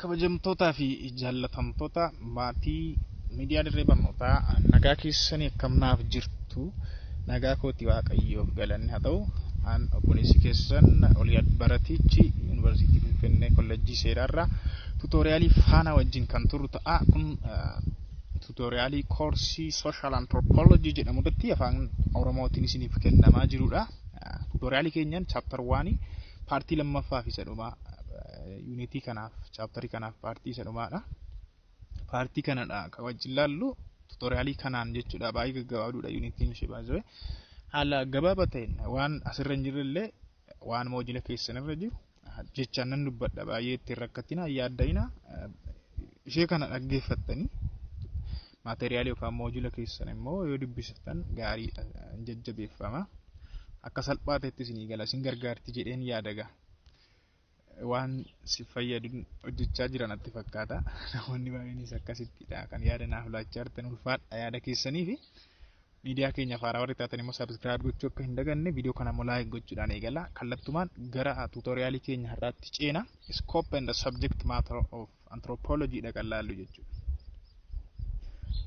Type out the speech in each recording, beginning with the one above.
Kabajamtootaa fi jaallatamtoota maatii miidiyaa dirree barnootaa, nagaa keessanii? Akkam naaf jirtu? Nagaa kooti, Waaqayyoof galanni haa ta'u. An obboleessi keessan Oliyaad Baratichi Yuunivarsiitii Finfinnee Kolleejjii Seeraarraa tutorialii faana wajjin kan turu ta'a. Kun tutorialii koorsii Social Anthropology jedhamu irratti afaan Oromootiin isiniif kennamaa jirudha. Tutorialii keenyan chapter 1 partii lammaffaa fi isa dhumaa, unitii kanaaf, chapterii kanaaf partii isa dhumaadha. Partii kanadha kan wajjin laallu tutorialii kanaan jechuudha. Baay'ee gaggabaaduudha unitiin ishee baay'ee. Haala gabaabaa ta'een waan asirra hin jirre illee, waan module keessan irra jiru jechaan nan dubbadha. Baay'ee ittiin rakkatina, yaadda'ina. Ishee kana dhaggeeffattanii materialii yookaan module keessan immoo yoo dubbistan gaariidha, jajjabeeffama. Akka salphaa ta'etti isinii gala, isin gargaarti jedheen yaadaga. Waan si fayyadu hojjechaa jiran natti fakkaata. Namoonni baay'eenis akkasittidha kan yaada naaf laachaa jirtan. Ulfaadha yaada keessanii fi miidiyaa keenya faaraa warri taatan immoo subscribe gochuu akka hin daganne, viidiyoo kana immoo like gochuudhaan eegala. Kallattumaan gara tutorialii keenya har'aatti ceena. Scope and the subject matter of anthropology dha kan laallu jechuudha.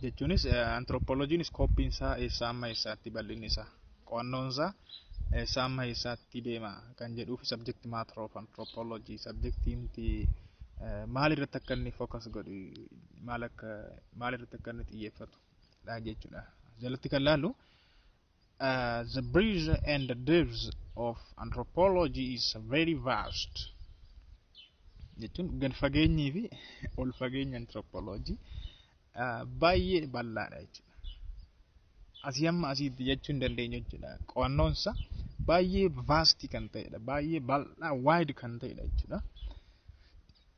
Jechuunis anthropologiin scopeiin isaa eessaa amma eessaatti, bal'inni isaa, qo'annoon isaa eessaa amma eessaatti deema kan jedhuu fi subject matter of anthropology, subjectiimti maal irratti akka inni focus godhu, maal akka maal irratti akka inni xiyyeeffatu dha jechuudha. Jalatti kan laallu the breadth and the depth of anthropology is very vast, jechuun gad fageenyii fi ol fageenya anthropology baay'ee bal'aadha jechuudha. Asii amma asiitti jechuu hin dandeenyu jechuudha. Qo'annoon isaa baay'ee vastii kan ta'edha. Baay'ee bal'aa, wide kan ta'edha jechuudha.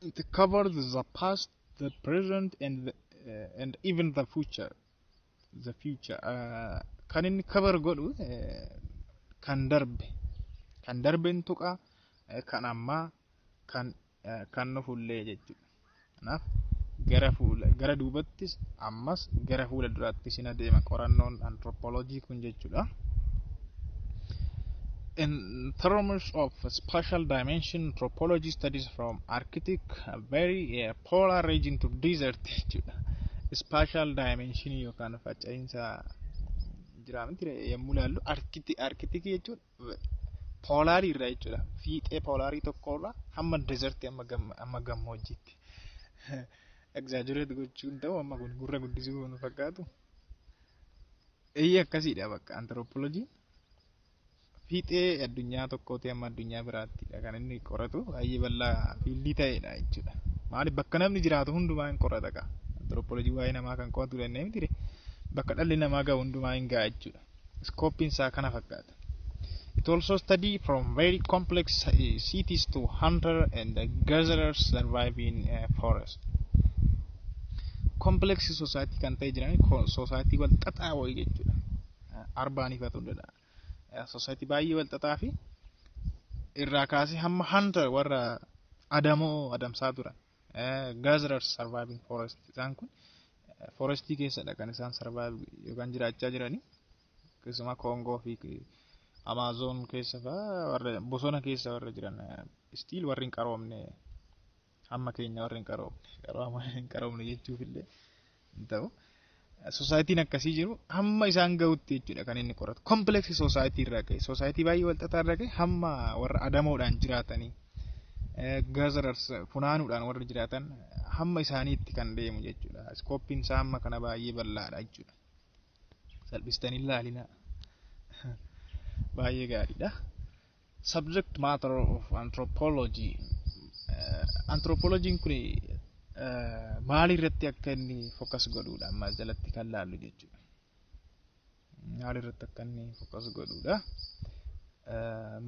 It covers the past, the present and even the future. The future kan inni cover godhu kan darbeen tuqa, kan ammaa, kan dhufullee jechuudha. Kanaaf gara fuula gara duubattis ammas gara fuula duraattis in adeema qorannoon anthropology kun jechuudha. In terms of spatial dimension, anthropology studies from Arctic, a very polar region to desert jechuudha. Spatial dimension yookaan faca'insa jira miti yommuu ilaallu, Arctic jechuun polarii irraa jechuudha. Fiixee polarii tokkorraa hamma desertii, hamma gammoojjiitti. Exaggerate gochuun ta'u, amma kun gurra guddisuu nu fakkaatu. Eeyyee, akkasiidha bakka anthropology. Fiixee addunyaa tokkooti amma addunyaa biraattidha kan inni qoratu. Baay'ee bal'aa fieldii ta'edha jechuudha. Maaliif? Bakka namni jiraatu hundumaa hin qorata kaa. Anthropology waa'ee namaa kan qo'atu danda'e miti, bakka dhalli namaa gahu hundumaa hin ga'a jechuudha. Scopeiin isaa kana fakkaata. It also study from very complex cities to hunter and gatherers survive in forest. Complex society kan ta'e jiran, society wal xaxaa wayii jechuudha. Arbaan ifatu danda'a. Society baay'ee wal xaxaa fi irraa kaasee hamma hunter, warra adamoo adamsaa turan. Gatherers surviving forest, isaan kun forestii keessadha kan isaan survive yookaan jiraachaa jiranii. Keessumaa Koongoo fi Amaazon keessa fa'aa, warra bosona keessa warra jiran, still warri hin qaroomne, hamma keenya warri hin qaroomne, qarooma hin qaroomne jechuuf illee hin ta'u. Societyn akkasii jiru hamma isaan gahutti jechuudha kan inni qoratu. Complex society irraa ka'e, society baay'ee wal xaxaa irraa ka'e hamma warra adamoodhaan jiraatanii, gatherers, funaanuudhaan warra jiraatan hamma isaaniitti kan deemu jechuudha. Scopeiin isaa hamma kana baay'ee bal'aadha jechuudha. Salphistanii ilaalina. Baay'ee gaariidha. Subject matter of anthropology. Anthropologiin kun maal irratti akka inni focus godhuudha amma jalatti kan laallu jechuudha. Maal irratti akka inni focus godhuudha.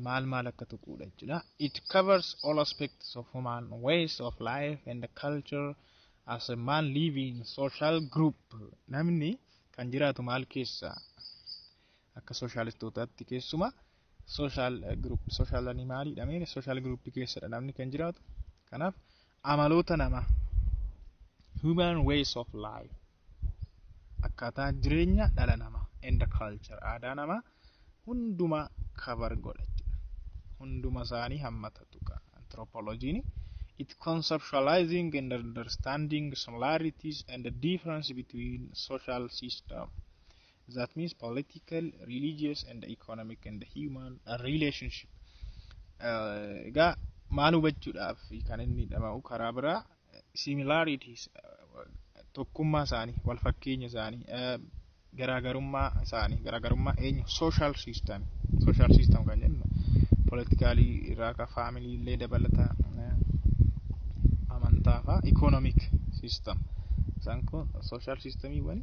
Maal maal akka tuquudha jechuudha. It covers all aspects of human ways of life and the culture as a man living in social group. Namni kan jiraatu maal keessa? Akka socialistootaatti keessumaa social group, social animalidha mee, social group keessadha namni kan jiraatu. Kanaaf amaloota namaa, human ways of life, akkaataa jireenya dhala namaa, and the culture, aadaa namaa hundumaa cover godha jechuudha. Hunduma isaanii hammata tuqa anthropologiin. It conceptualizing and understanding similarities and the difference between social system. That means political, religious and economic and human relationship. Egaa maal hubachuudhaaf kan inni dhama'u? Karaa biraa similarities, tokkummaa isaanii, wal fakkeenya isaanii, garaagarummaa isaanii. Garaagarummaa eenyu? Social system. Social system kan jennu political irraa ka family illee dabalata, amantaa faa, economic system. Isaan kun social systemiiwwan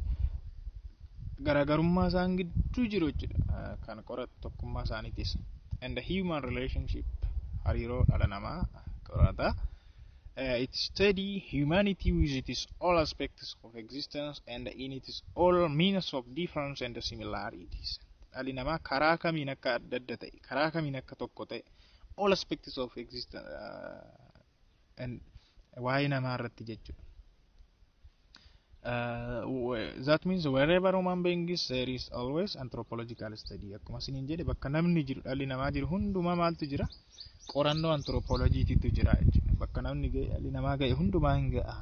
garaagarummaa isaan gidduu jiru jechuudha kan qoratu, tokkummaa isaaniitis. And the human relationship, hariiroo dhala namaa qorata. It study humanity with its all aspects of existence and in its all means of difference and similarities. Dhalli namaa karaa kamiin akka adda adda ta'e, karaa kamiin akka tokko ta'e, all aspects of existence and waa'ee namaa irratti jechuudha. That means wherever human being is, there is always anthropological study. Akkuma isiniin jedhe, bakka namni jiru, dhalli namaa jiru hundumaa maaltu jira? Qorannoo anthropologiitu jira jechuudha. Bakka namni ga'e, dhalli namaa ga'e hundumaa hin ga'a.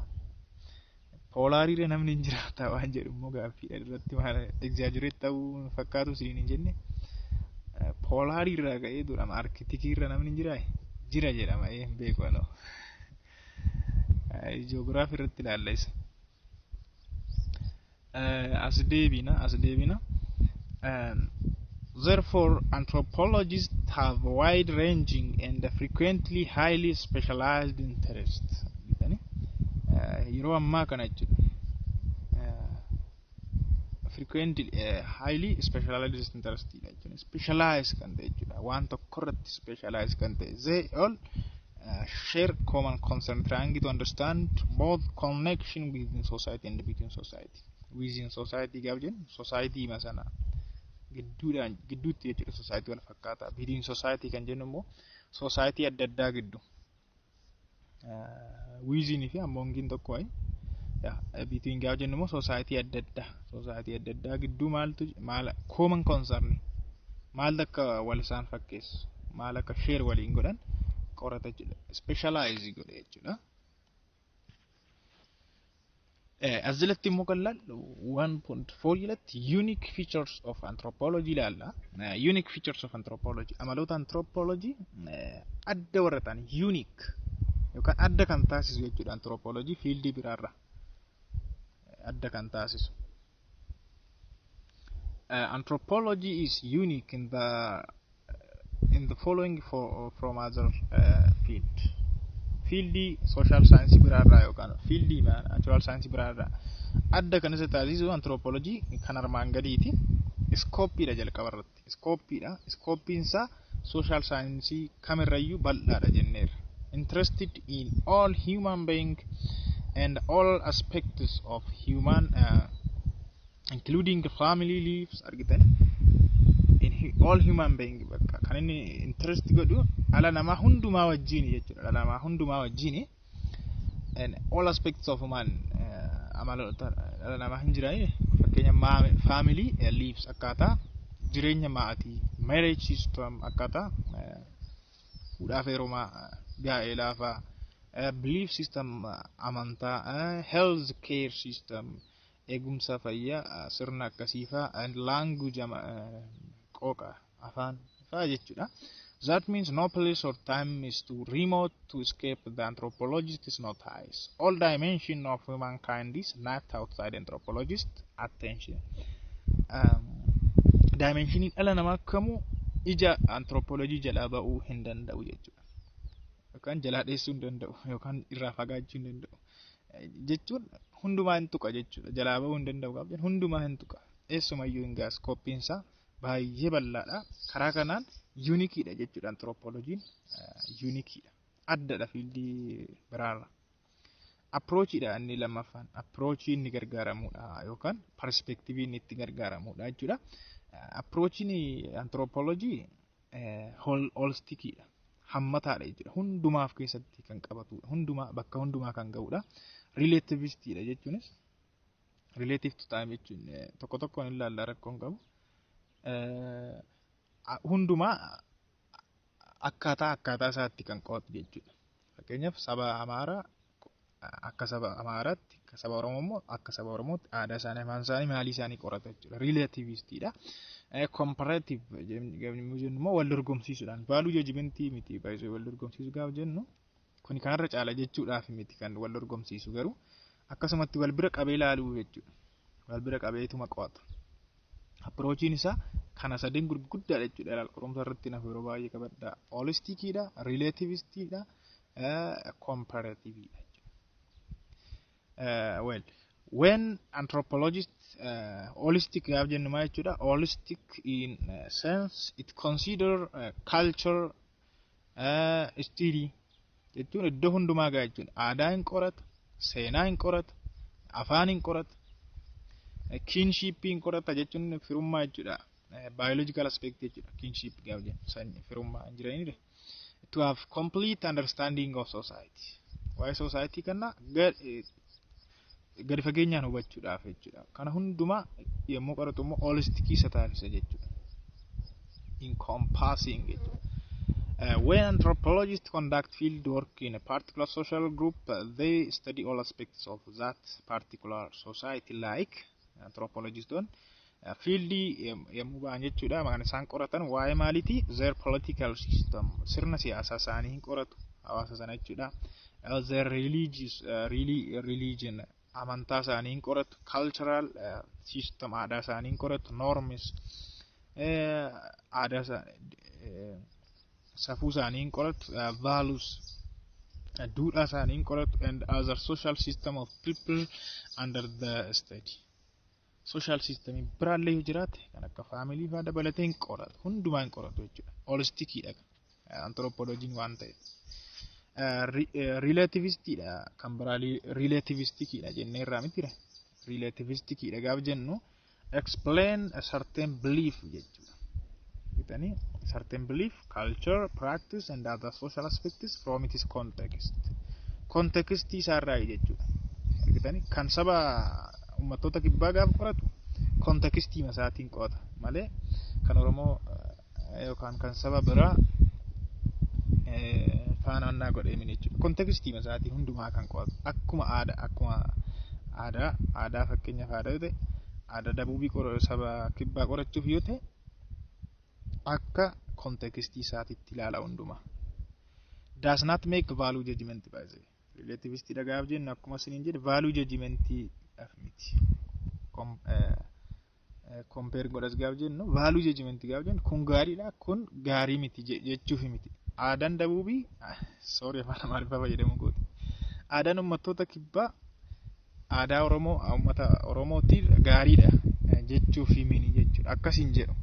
Poolariirra namni hin jiraata waan jedhu immoo gaaffiidha irratti, maal exaggerate ta'uu fakkaatu isiniin hin jenne. Poolariirraa ga'ee durama Arcticiirra namni hin jiraa? Jira jedhama, hin beeku anoo. Jiyoogiraafii irratti ilaalla isa. As deebina, as deebina. Therefore, anthropologists have wide-ranging and frequently highly specialized interests. Yeroo ammaa kana jechuudha. Frequently highly specialized interest jechuudha. Specialized kan ta'e jechuudha. Waan tokko irratti specialized kan ta'e. They all share common concern trying to understand both connection within society and between society. Within society gaaf jennu society ma sana gidduudhaan, gidduutti jechuudha, society wal fakkaataa. Between society kan jennu immoo society adda addaa gidduu. Within fi amongiin tokko wayi. Between gaaf jennu immoo society adda addaa. Society adda addaa gidduu maaltu, maal common concern, maal akka wal isaan fakkeessu, maal akka share waliin godhan qorata jechuudha. Specialize godhe jechuudha. As jalatti immoo kan laallu 1.4 jalatti unique features of anthropology ilaalla. Unique features of anthropology, amaloota anthropology adda warra ta'an, unique yookaan adda kan taasisu jechuudha, anthropology fieldii biraarra adda kan taasisu. Anthropology is unique in the following from other field. Fieldii social science biraarraa yookaan fieldii natural science biraarraa adda kan isa taasisu anthropology kan armaan gadiiti. Scopeiidha jalqaba irratti. Scopeiidha. Scopeiin isaa social science kamirrayyuu bal'aadha jenneerra. Interested in all human being and all aspects of human including family lives. Argitan, in all human being, bakka kan inni interest godhu dhala namaa hundumaa wajjin jechuudha. Dhala namaa hundumaa wajjin and all aspects of human, amaloota dhala namaa hin jiran, fakkeenya family lives, akkaataa jireenya maatii, marriage system, akkaataa fuudhaaf heerumaa, gaa'elaa fa'aa, belief system, amantaa, health care system, eegumsa fayyaa, sirna akkasii fa'aa, and language, qooqa, afaan fa'aa jechuudha. That means no place or time is too remote to escape the anthropologist's notice. All dimension of humankind is not outside anthropologist attention. Dimensionii dhala namaa kamuu ija anthropology jalaa ba'uu hin danda'u jechuudha. Yookaan jalaa dheessuu hin danda'u yookaan irraa fagaachuu hin danda'u. Jechuun hundumaa hin tuqa jechuudha. Jalaa ba'uu hin danda'u gaafa jennu hundumaa hin tuqa. Eessumayyuu hin ga'a, scopeiin isaa baay'ee bal'aadha. Karaa kanaan uniqueiidha jechuudha, anthropologiin uniqueiidha. Addadha fieldii biraarra. Approachiidha inni lammaffaan. Approachii inni gargaaramudha yookaan perspectiveii inni itti gargaaramudha jechuudha. Approachiin anthropology holisticiidha. Hammataadha jechuudha. Hundumaaf keessatti kan qabatudha. Hundumaa, bakka hundumaa kan ga'udha. Relativistiidha jechuunis relative to time jechuun tokko tokkoon ilaalla, rakkoon qabu. Hundumaa akkaataa akkaataa isaatti kan qo'atu jechuudha. Fakkeenyaaf Fakkeenyaaf, saba Amaaraa akka saba Amaaraatti, akka saba Oromoo immoo akka saba Oromootti aadaa isaanii, afaan isaanii, maalii isaanii qorata jechuudha. Relativistiidha. Comparative yommuu jennu immoo wal dorgomsiisuudhaan, value judgmentii miti baay'isee. Wal dorgomsiisuu gaafa jennu kuni kanarra caala jechuudhaaf miti kan wal dorgomsiisu, garuu akkasumatti wal bira qabee ilaaluu jechuudha. Wal bira qabeetuma qo'ata. Approachiin isaa kana sadeen gurguddaadha jechuudha. Ilaal, qorumsa irratti naaf yeroo baay'ee qabadha. Holisticiidha, relativistiidha, comparativeidha jechuudha. Well, when anthropologists holistic gaaf jennu maal jechuudha? Holistic in sense it consider culture study jechuun iddoo hundumaa gaa jechuudha. Aadaa hin qorata, seenaa hin qorata, afaan hin qorata, kinship hin qorata jechuun firummaa jechuudha. Biological aspect jechuudha. Kinship gaaf jennu sanyii firummaa hin jiranidha. To have complete understanding of society. Waa'ee society kana gadi fageenyaan hubachuudhaaf jechuudha. Kana hundumaa yommuu qoratu immoo holistic isa taasisa jechuudha. Encompassing jechuudha. When anthropologists conduct field work in a particular social group, they study all aspects of that particular society, like anthropologists don fieldii yommuu ba'an jechuudha. Kan isaan qoratan waa'ee maaliiti? Their political system, sirna siyaasaa isaanii hin qoratu hawaasa sana jechuudha. Their religious really religion, amantaa isaanii hin qoratu. Cultural system, aadaa isaanii hin qoratu. Norms, aadaa safuu isaanii hin qoratu. Values, duudhaa isaanii hin qoratu, and other social system of people under the study. Social system biraallee yoo jiraate, kan akka family fa'aa dabalatee hin qoratu, hundumaa hin qoratu jechuudha. Holisticiidha anthropologiin waan ta'eef. Relativistidha kan biraa, relativisticiidha jennee irraa mitira. Relativisticiidha gaaf jennu explain a certain belief jechuudha. Bitanii certain belief, culture, practice and other social aspects from its context. Contextii isaarraa jechuudha. Argitanii, kan saba uummattoota kibbaa gaaf qoratu contextii isaatiin qo'ata malee kan Oromoo yookaan kan saba biraa faana annaa godhee mini jechuudha. Contextii isaatiin hundumaa kan qo'atu akkuma aadaa fakkeenyaaf aadaa yoo ta'e, aadaa dabuubii saba kibbaa qorachuuf yoo ta'e, akka contextii isaatiitti ilaala hundumaa. Does not make value judgment, by the way. Relativistii gaaf jennu, akkuma isiniin jedhe, value judgmentii miti. Compare godhas gaaf jennu, value judgmentii gaaf jennu, kun gaariidha, kun gaarii miti jechuuf miti. Aadaan dabuubii, sorry, afaan Amaariffaa fayyadamuu kooti. Aadaan uummattoota kibbaa aadaa Oromoo uummata Oromootiif gaariidha jechuuf mini jechuudha. Akkasiin jedhu.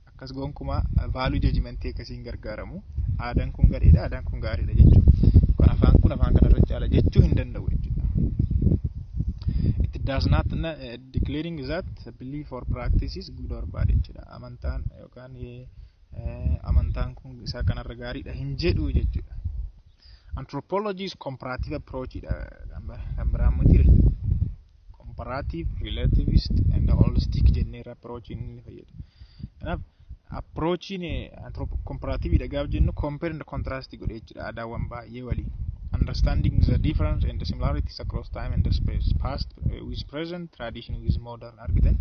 Akkas gonkumaa value judgmentii akkasiin gargaaramu. Aadaan kun gadheedha, aadaan kun gaariidha jechuudha. Kun afaan kun afaan kanarra caala jechuu hin danda'u jechuudha. It does not declaring that belief or practice is good or bad jechuudha. Amantaan yookaan amantaan kun isaa kanarra gaariidha hin jedhu jechuudha. Anthropology is comparative approach dha kan biraan miti. Comparative, relativist and holistic jenneerra approach inni fayyadu. Kanaaf approachiin comparative dha gaaf jennu compare and contrast godhe jechuudha aadaawwan baay'ee waliin. Understanding the difference and the similarities across time and space, past with present, tradition with modern, argitan.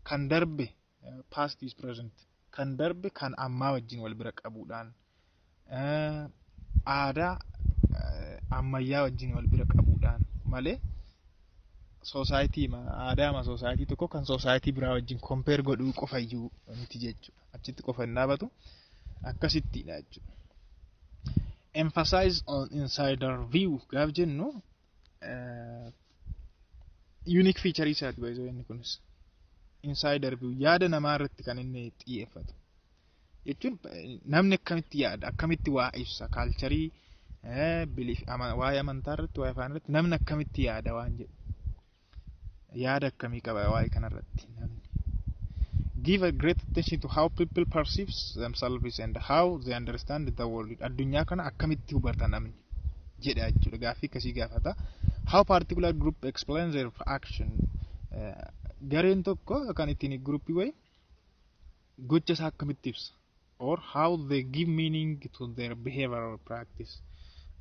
Kan darbe, past is present, kan darbe kan ammaa wajjin wal bira qabuudhaan, aadaa ammayyaa wajjin wal bira qabuudhaan malee society aadaa society tokko kan society biraa wajjin compare godhuu qofayyuu miti jechuudha. Achitti qofa hin dhaabatu, akkasittidha jechuudha. Emphasize on insider view gaaf jennu unique feature isaati baay'ee inni kunis. Insider view, yaada namaa irratti kan inni xiyyeeffatu. Jechuun namni akkamitti yaada, akkamitti waa ibsa, culturii, waa'ee amantaa irratti, waa'ee afaan irratti namni akkamitti yaada waan jedhu. Yaada akkamii qaba waa'ee kanarratti namni. Give a great attention to how people perceive themselves and how they understand the world. Addunyaa kana akkamitti hubata namni jedha jechuudha. Gaaffii akkasii gaafata. How particular group explain their action. Gareen tokko kan ittiin groupii wayi gocha isaa akkamitti ibsa. or how they give meaning to their behavioral practice.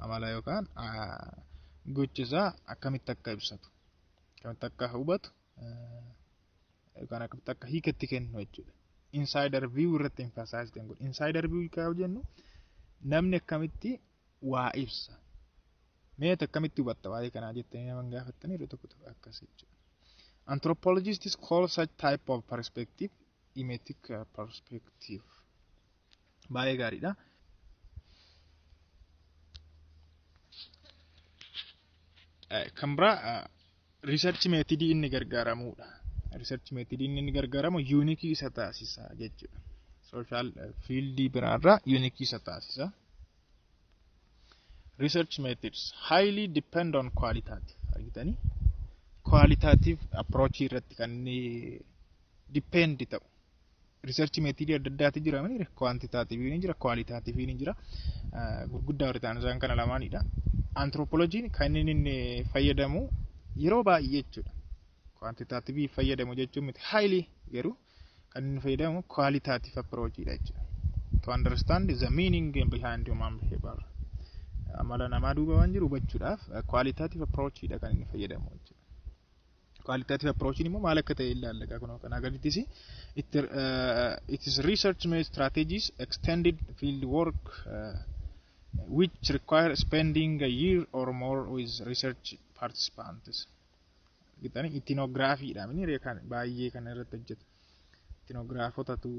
Amala yookaan gocha isaa akkamitti akka ibsatu, akkamitti akka hubatu yookaan akkamitti akka hiikatti kennu jechuudha. Insider view irratti emphasize kan godhu. Insider view kan jennu namni akkamitti waa ibsa. Meeta akkamitti hubatta waa'ee kanaa jettanii nama gaafattanii yeroo tokko tokko akkas jechuudha. Anthropologists call such type of perspective emic perspective. Baay'ee gaariidha. Kan biraa research method inni gargaaramudha. Research method inni gargaaramu unique isa taasisa jechuudha. Social field biraarraa unique isa taasisa. Research methods highly depend on qualitative. Argitanii? Qualitative approach irratti kan inni depend ta'u. Research method adda addaatu jira mani quantitative ni jira, qualitative ni jira. Gurguddaa warri ta'an isaan kana lamaanidha. Anthropologiin kan inni fayyadamu yeroo baay'ee jechuudha. Quantitative fayyadamu jechuun miti highly garuu kan inni fayyadamu qualitative approach dha jechuudha. To understand the meaning behind human behavior. Amala namaa duuba waan jiru hubachuudhaaf qualitative approach dha kan inni fayyadamu jechuudha. Qualitative approach immoo maal akka ta'e ilaalla kunoo kanaa gadittis it is research made strategies extended field work which require spending a year or more with research participants. Gitani ethnography dha mini kan baay'ee kan irratti hojjetu. Ethnographootatu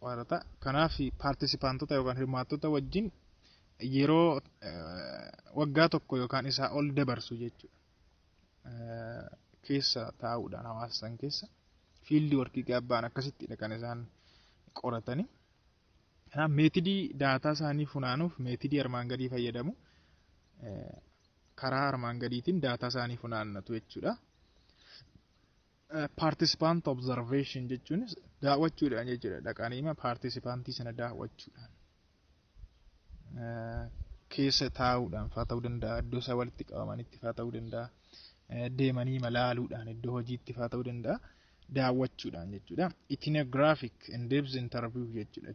qorata. Kanaaf participantota yookaan hirmaattota wajjin yeroo waggaa tokko yookaan isaa ol dabarsu jechuudha. Keessa taa'uudhaan hawaasa san keessa field workii gabbaan akkasittidha kan isaan qoratani. Kanaaf meetidii daataa isaanii funaanuuf meetidii armaan gadii fayyadamu. Karaa armaan gadiitiin daataa isaanii funaannatu jechuudha. Participant observation jechuunis daawwachuudhaan jechuudha. Dhaqanii participantii sana daawwachuudhaan. Keessa taa'uudhaan faa ta'uu danda'a. Iddoo isaan walitti qabamanitti faa ta'uu danda'a. Deemanii malaaluudhaan iddoo hojiitti faa ta'uu danda'a. Daawwachuudhaan jechuudha. Ethnographic in-depth interview jechuudha.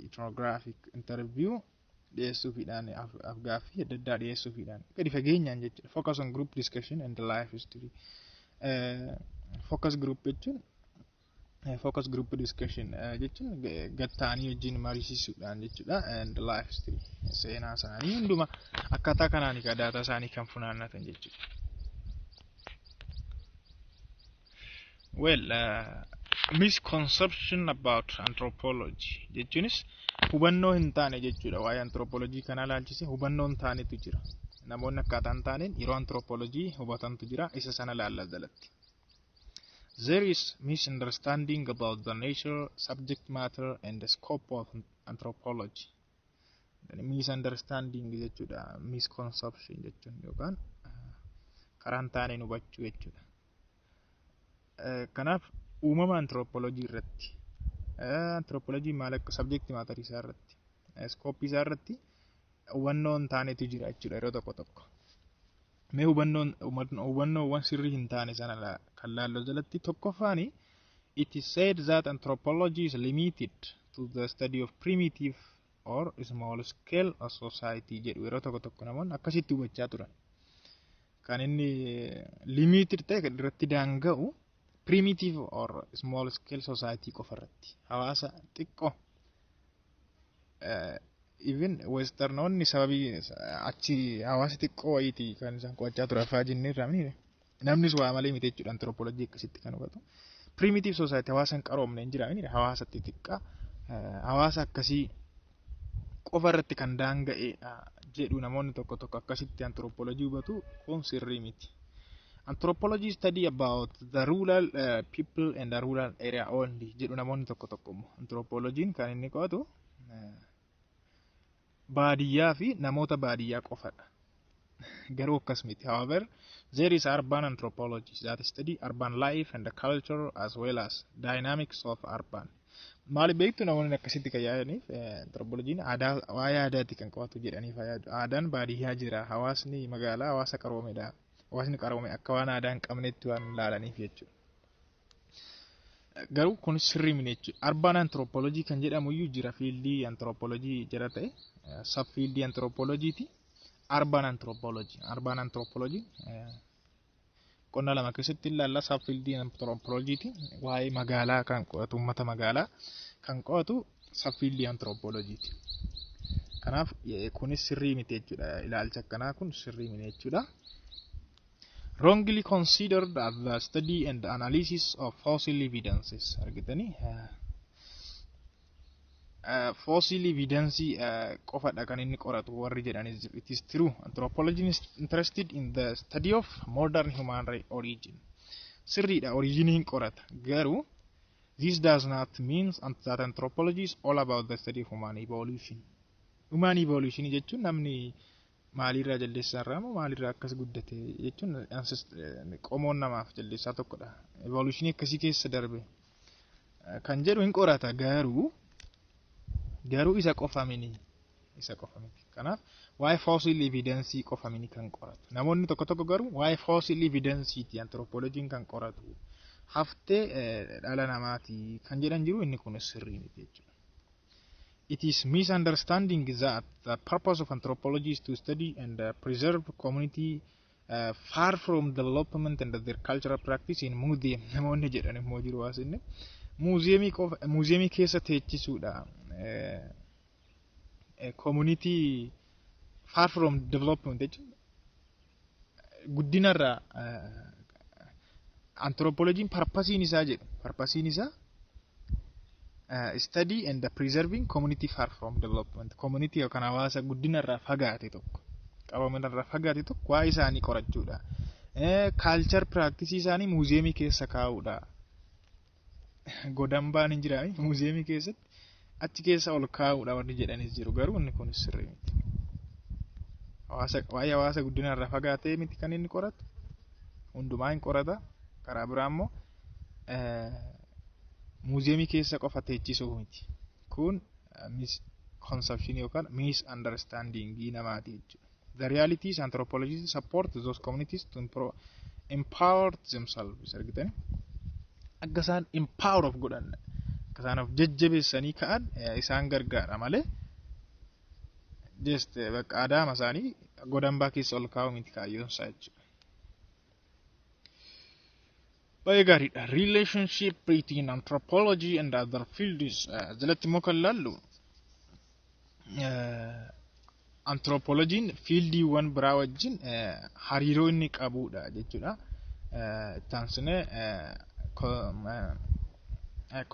Ethnographic interview dhiyeessuufiidhaan afgaaffii adda addaa dhiyeessuufiidhaan gadi fageenyaan jechuudha. Focus on group discussion and life history. Focus group jechuun focus group discussion jechuun gatta'anii wajjin mariisisuudhaan jechuudha. And life history seenaa isaanii hunduma akkaataa kanaan daataa isaanii kan funaannatan jechuudha. Well, misconception about anthropology jechuunis hubannoo hin taane jechuudha. Waa'ee anthropology kana ilaalchise hubannoo hin taanetu jira. Namoonni akkaataa hin taaneen yeroo anthropology hubatantu jira. Isa sana ilaalla jalatti. There is misunderstanding about the nature, subject matter and the scope of anthropology. Misunderstanding jechuudha. Misconception jechuun yookaan karaa hin taaneen hubachuu jechuudha. Kanaaf uumama anthropology irratti anthropology maal akka subject matter isaa irratti scope isaa irratti hubannoo hin taanetu jira jechuudha yeroo tokko tokko. Mee hubannoowwan sirrii hin taane sana kan laalloo jalatti tokkoffaani it is said that anthropology is limited to the study of primitive or small scale society jedhu yeroo tokko tokko namoonni akkasitti hubachaa turan. Kan inni limited ta'e kan irratti daanga'u primitive or small scale society qofa irratti hawaasa xiqqoo even westernoonni sababii achi hawaasa xiqqoo wayiiti kan isaan qo'achaa turan fa'aa jennee irraa namnis waa malee miti jechuudha anthropology akkasitti kan hubatu. Primitive society hawaasa hin qaroomne hin jira hawaasa xixiqqaa hawaasa akkasii qofa irratti kan daanga'edha jedhu namoonni tokko tokko akkasitti anthropology hubatu kun sirrii miti. Anthropology study about the rural people and the rural area only jedhu namoonni tokko tokko immoo anthropologiin kan inni qo'atu baadiyyaa fi namoota baadiyyaa qofadha. Garuu akkas miti. However, there is urban anthropology that study urban life and the culture as well as dynamics of urban. Maali beektu namoonni akkasitti kan yaadaniif anthropologiin aadaa waa'ee aadaati kan qo'atu jedhaniif yaadu. Aadaan baadiyyaa jira. Hawaasni magaalaa hawaasa qaroomedha. Hawaasni qaroome akka waan aadaa hin qabnetti waan ilaalaniif jechuudha. Garuu kun sirrii miti jechuudha. Urban anthropology kan jedhamu iyyuu jira, fieldii anthropology jira ta'e, sub fieldii anthropologyiti. Urban anthropology. Urban anthropology qonna lama keessatti ilaalla, sub fieldii anthropologyiti. Waa'ee magaalaa kan qo'atu, uummata magaalaa kan qo'atu sub fieldii anthropologyiti. Kanaaf kunis sirrii miti jechuudha. Ilaalcha akkanaa kun sirrii miti jechuudha. Wrongly considered as the study and analysis of fossil evidences, argitanii, fossil evidence qofadha kan inni qoratu warri jedhanis. It is true, anthropology is interested in the study of modern human origin. Sirriidha, originii hin qorata, garuu this does not mean that anthropology is all about the study of human evolution. Human evolution jechuun namni maalirraa, jaldeessaa irraa moo maalirraa akkas guddate jechuun, qomoon namaaf jaldeessaa tokkodha. Evolutionii akkasii keessa darbe kan jedhu hin qorata, garuu isa qofa mini, isa qofa miti. Kanaaf waa'ee fossil evidence qofa mini kan qoratu. Namoonni tokko tokko garuu waa'ee fossil evidenceeti anthropologiin kan qoratu. Haftee dhala namaati kan jedhan jiru, inni kun sirrii miti jechuudha. It is misunderstanding that the purpose of anthropology is to study and preserve community far from development and their cultural practice in museum namoonni jedhan immoo jiru asinne. Muuziyeemii qofa, muuziyeemii keessa teechisuudha. Community far from development jechuun guddinarraa, anthropologiin purposeiin isaa jedhu, purposeiin isaa study and preserving community far from development, community yookaan hawaasa guddinarraa fagaate tokko, qaboominarraa fagaate tokko waa isaanii qorachuudha. Culture practice isaanii muuziyeemii keessa kaa'uudha. Godambaan hin jiraami muuziyeemii keessatti, achi keessa ol kaa'uudha warri jedhanis jiru, garuu inni kunis sirrii miti. Hawaasa, waa'ee hawaasa guddinarraa fagaatee miti kan inni qoratu, hundumaa hin qorata. Karaa biraa immoo muuziyeemii keessa qofa teechisuu miti. Kun misconception yookaan misunderstanding namaati jechuudha. The reality is anthropologists support those communities to empower themselves, argitani, akka isaan empower of godhan, akka isaan of jajjabeessanii ka'an isaan gargaara malee just bakka aadaama isaanii godambaa keessa ol kaa'u miti kaayyoon isaa jechuudha. Baay'ee gaariidha. Relationship between anthropology and other fields jalatti immoo kan laallu, anthropologiin fieldiiwwan biraa wajjin hariiroo inni qabudha jechuudha. Itti aansinee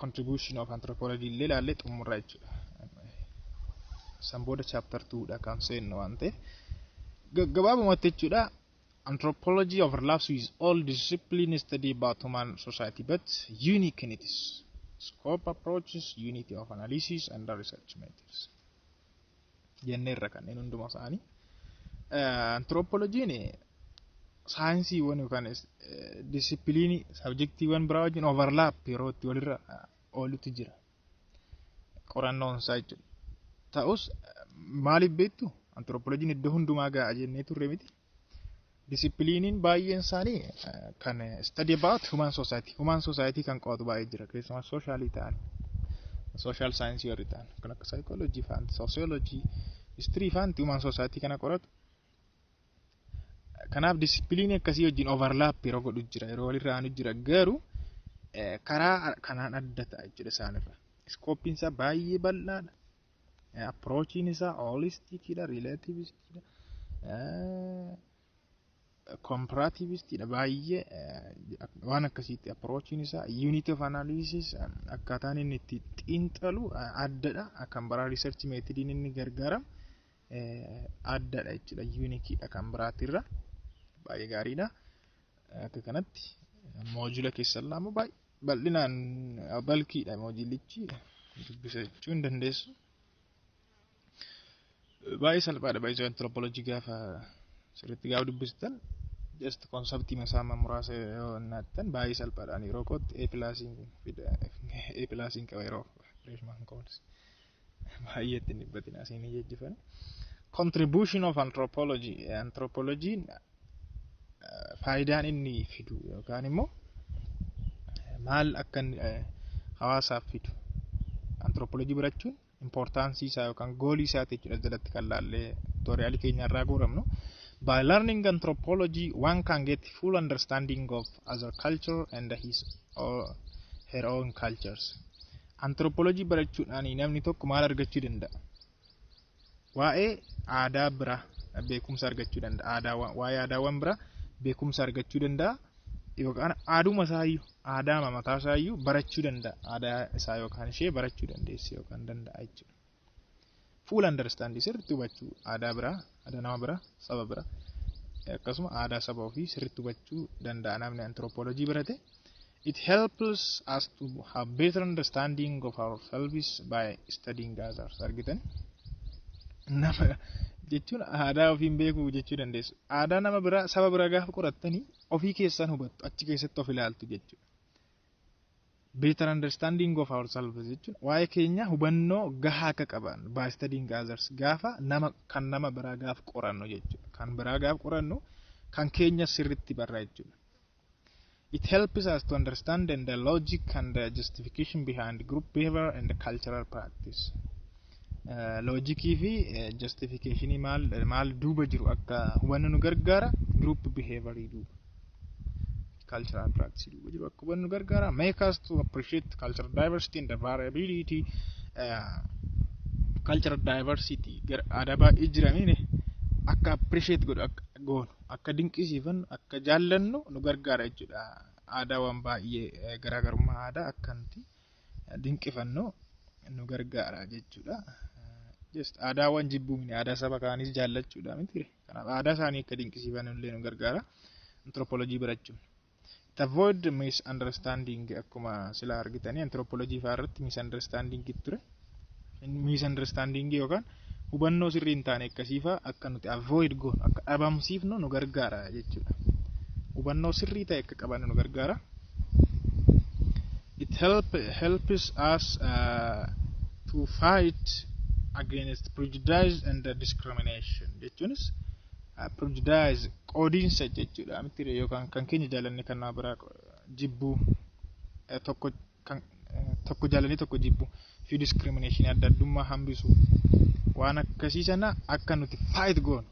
contribution of anthropology illee ilaallee xumurra jechuudha. San booda chapter 2 dha kan seennu waan ta'eef. Gabaabumatti jechuudha. Anthropology overlaps with all disciplines study about human society, but unique in its scope, approaches, unity of analysis and research methods. Jenneerra kanneen hunduma isaanii. Anthropologiin saayinsiiwwan yookaan disciplineii subjectiiwwan biraa wajjin overlap yeroo itti walirra oolutu jira. Qorannoon isaa jechuudha. Ta'us maaliif beektu, anthropologiin iddoo hundumaa ga'a jennee turre miti. Disciplineiin baay'een isaanii kan study about human society, human society kan qo'atu baay'ee jira, keessumaa socialii ta'an, social science warri ta'an kan akka psychology fa'aanti, sociology, history fa'aanti human society kana qoratu. Kanaaf disciplineii akkasii wajjin overlap yeroo godhu jira, yeroo walirra aanu jira, garuu karaa kanaan adda ta'a jechuudha isaanirra. Scopeiin isaa baay'ee bal'aadha. Approachiin isaa holisticiidha, relativistidha. Comparativistidha, baay'ee waan akkasiitti approachiin isaa. Unity of analysis, akkaataan inni itti xiinxalu addadha. Kan biraa research methodiin inni gargaaramu addadha jechuudha, uniqueidha kan biraatirra. Baay'ee gaariidha. Akka kanatti module keessan laamu baay'ee bal'inaan balkiidha, moduleichi dubbisachuu hin dandeessu. Baay'ee salphaadha baay'ee anthropology gaafa sirriitti gaafa dubbistan, just conceptii isaa muraasa yoo naattan baay'ee salphaadhaan yeroo kootti A plusiin fida, A plusiin qaba yeroo freshman course, baay'ee ittiin dhibbatin asiin jejjifan. Contribution of anthropology, anthropologiin faayidaan inni fidu yookaan immoo Maal akka hawaasaaf fidu anthropology barachuun importance isaa yookaan goalii isaati jechuudha jalatti kan laallee tutorialii keenya irraa gooramnu. By learning anthropology, one can get full understanding of other culture and his or her own cultures. Anthropology barachuudhaan namni tokko maal argachuu danda'a? Waa'ee aadaa biraa beekumsa argachuu danda'a. Aadaa, waa'ee aadaawwan biraa beekumsa argachuu danda'a. Yookaan aaduma isaayyuu, aadaa mataa isaayyuu barachuu danda'a. Aadaa isaa yookaan ishee barachuu dandeessi yookaan danda'a jechuudha. Full understanding, sirriitti hubachuu aadaa biraa, aadaa nama biraa, saba biraa, akkasuma aadaa saba ofii sirriitti hubachuu danda'a namni anthropology barate. It helps us to have better understanding of ourselves by studying others. Argitan, nama jechuun aadaa ofiin beekuu jechuu dandeessu. Aadaa nama biraa, saba biraa gaafa qorattanii ofii keessan hubattu, achi keessatti of ilaaltu jechuudha. Better understanding of ourselves jechuun waa'ee keenya hubannoo gahaa akka qaban by studying others, gaafa nama kan nama biraa gaafa qorannu jechuudha. Kan biraa gaafa qorannu kan keenya sirriitti barra jechuudha. It helps us to understand and the logic and the justification behind group behavior and the cultural practice. Logicii fi justificationii maal maal duuba jiru akka hubannu nu gargaara, group behaviorii duuba. Cultural practice duuba jiru akka hubannu nu gargaara. Make us to appreciate cultural diversity and the variability. Cultural diversity, aadaa baay'ee jiraniin akka appreciate godhu, akka goonu, akka dinqisiifannu, akka jaallannu nu gargaara jechuudha. Aadaawwan baay'ee, garaagarummaa aadaa akka nuti dinqifannu nu gargaara jechuudha. Just aadaawwan jibbuu miti, aadaa saba kaanis jaallachuudha miti. Kanaaf aadaa isaanii akka dinqisiifannu illee nu gargaara. Anthropology barachuun. To avoid misunderstanding, akkuma sila argitanii anthropology fa'aa irratti misunderstanding ture. Misunderstanding yookaan hubannoo sirrii hin taane akkasii fa'aa akka nuti avoid goonu, akka dhabamsiifnu nu gargaara jechuudha. Hubannoo sirrii ta'e akka qabannu nu gargaara. It helps us to fight against prejudice and discrimination jechuunis prejudice qoodiinsa jechuudha miti, yookaan kan keenya jaalanne kan nama biraa jibbuu, tokko kan tokko jaalannee tokko jibbuu fi discrimination, adda addummaa hambisu, waan akkasii sana akka nuti fight goonu,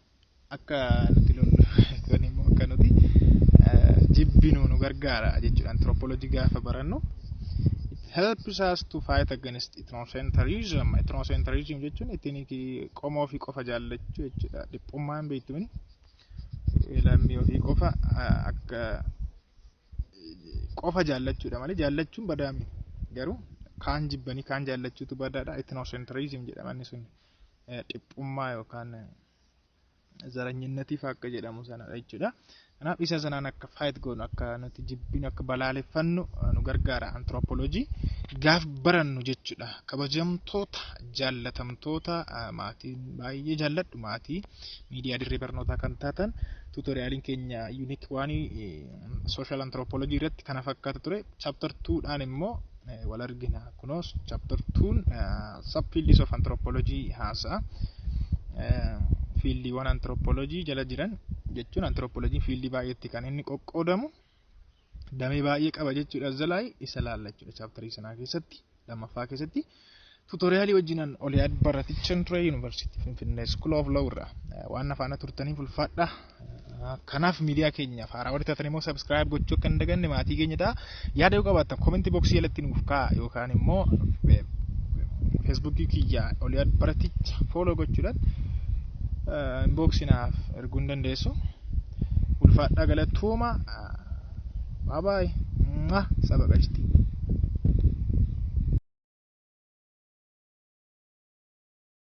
akka nuti lollu yookaan immoo akka nuti jibbinu nu gargaara jechuudha anthropology gaafa barannu. It helps us to fight against ethnocentrism. Ethnocentrism jechuun ittiin qomoo ofii qofa jaallachuu jechuudha. Dhiphummaan beektumni lammii ofii qofa akka qofa jaallachuudha malee jaallachuun badaa miti. Garuu kaan jibbanii kaan jaallachuutu badaadha. Ethnocentrism jedhama inni sun, dhiphummaa yookaan zaranyinnatiif akka jedhamu sanadha jechuudha. Kanaaf isa sanaan akka fight goonu, akka nuti jibbinu, akka balaaleffannu nu gargaara anthropology gaaf barannu jechuudha. Kabajamtoota, jaallatamtoota, maatii baay'ee jaalladhu, maatii miidiyaa dirree barnootaa kan taatan, tutorialiin keenya unit oneii social anthropology irratti kana fakkaata ture. Chapter 2dhaan immoo wal argina. Kunoos chapter 2 subfields of anthropology haasa'a. Fieldiiwwan anthropology jala jiran jechuun anthropologiin fieldii baay'eetti kan inni qoqqoodamu, damee baay'ee qaba jechuudha. Jalaa isa laalla jechuudha chapterii sanaa keessatti, lammaffaa keessatti. Tutorialii wajjinan Oliyaad Baratichan ture, Yuunivarsiitii Finfinnee School of Law irraa. Waan afaana turtaniif ulfaadha. Kanaaf miidiyaa keenyaaf haaraa warri taatan immoo subscribe gochuu akka hin daganne, maatii keenya ta'a. Yaada yoo qabaattan comment boxii jalatti nuuf kaa'a, yookaan immoo Facebookii kiyya Oliyaad Baraticha follow gochuudhaan inboxii naaf erguu hin dandeessu. Ulfaadhaa, galatooma. Bye bye. Saba qashtii.